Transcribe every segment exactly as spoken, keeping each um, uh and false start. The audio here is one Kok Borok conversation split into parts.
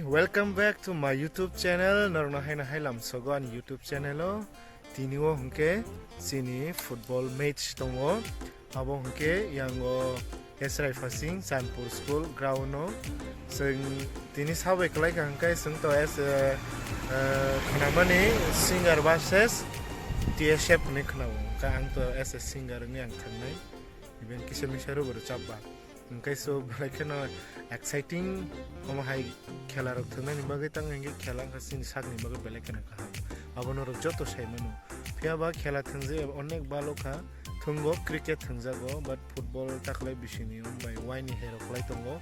Welcome back to my YouTube channel. Norokno haino hai lamsogo ani YouTube channel o. Tini o hwnkhe chini football match tongo. Abo hwnkhe yango Esrai Phasing Chandpur School ground o. Chwng tini sabai kwlai kha hwnkhe chwng to as, eh, eh, khnamani singer versus T S F hwnwi khnao. Hwnkhe ang to as a singer wngwi ang thangnai. Even kisa misa rwbo rwchapba. Hwnkhe so belai kheno exciting omo hai khela rok thwngnaini bagwi tang hwnkhe khela wngkha chini sakni bagwi belai kheno kaham. Abo norok joto sai mano. Phiya ba khela thwngjak eba onek balo kha. Thwngo cricket thwngjago, but football takhwlai bisingni wng bai waini herok kwlai tongo.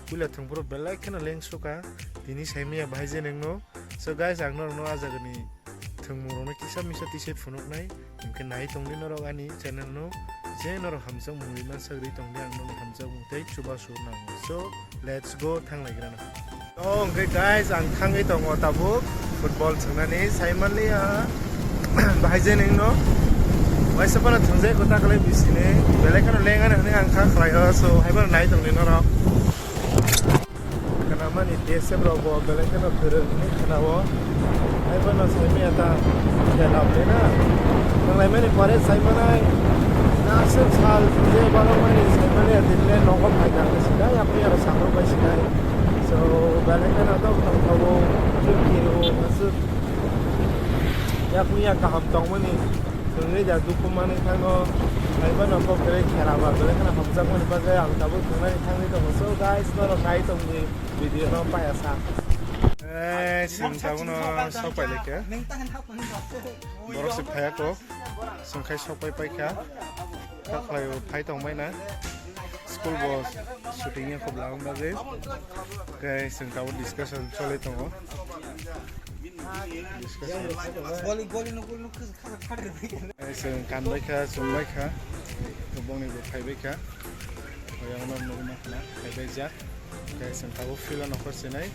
Puila thwngphuru belai kheno lengso kha. Tini saimanya bahai je nengno. So guys, ang norokno ah jagani thwngmungrokno kisa misa tisai phunuknai, hwnkhe nai tongdi norok ani channel no, je norok hamjakmung rwna sagri tongdi, ang norokno hamjakmung tei chubachu nango. So, let's go, thanglaigrana. To, hwnkhe guys, ang thangwi tongo tabuk football thwngnani, saimanliya, bahai je nengno, waisa phano thwngjak kwta kwlai bisini, belai kheno lengani hwnwi ang kha khlaio, so, haiphano nai tongdi norok. Khnamani T S F rok bo belai kheno kwrwng hinwi khnao. Haiphano saimanya ta khela wngwi na. Thanglaimani pore saimanai naswk sal je barokmani saimanya tini le nogo phaikha hinwi sinai, yakung yaro sakrok bai sinai. So, belai kheno tok tongthao, twi kiro, aswk yakung ya kaham tongmani. Chwngwi da dukhu manwi thangno, haiba no kok kwrwi khela ba, belai kheno hamjakmani bagwi ang tabuk thwngnani thangwi tongo. So guys, norok nai tongdi video no paya sa. Eh, chwng tabukno sok pai lekha. Borok se phaiya kok, chwng khai sok pai paikha. Kha khlaio phai tongbaina. School bo shooting ya khub lang bagwi. Guys, chwng tabuk discussion choli tongo. Discussion. Chwng kanbaikha, chumbaikha, bongni bo phaibaikha. Oyang no nugwi mankha na, phaibaijak. Hwnkhe chwng tabuk field o nokhor sinai.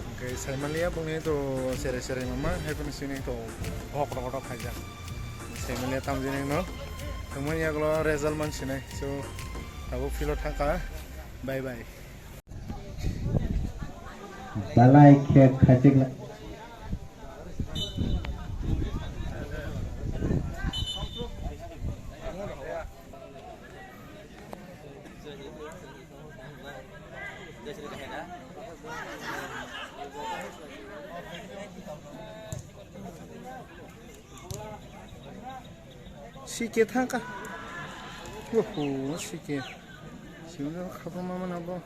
Hwnkhe saimanliya bongni to sere sere mama, haiphano sini to hok rok rok khaijak. Saimanliya tamjini no. Thwngmani yagulo result man sinai. So, tabuk field o thangkha. Bye bye. Balai khe khachik la. Sike thangkha. Oho, sike. Sino khapang mama nabo.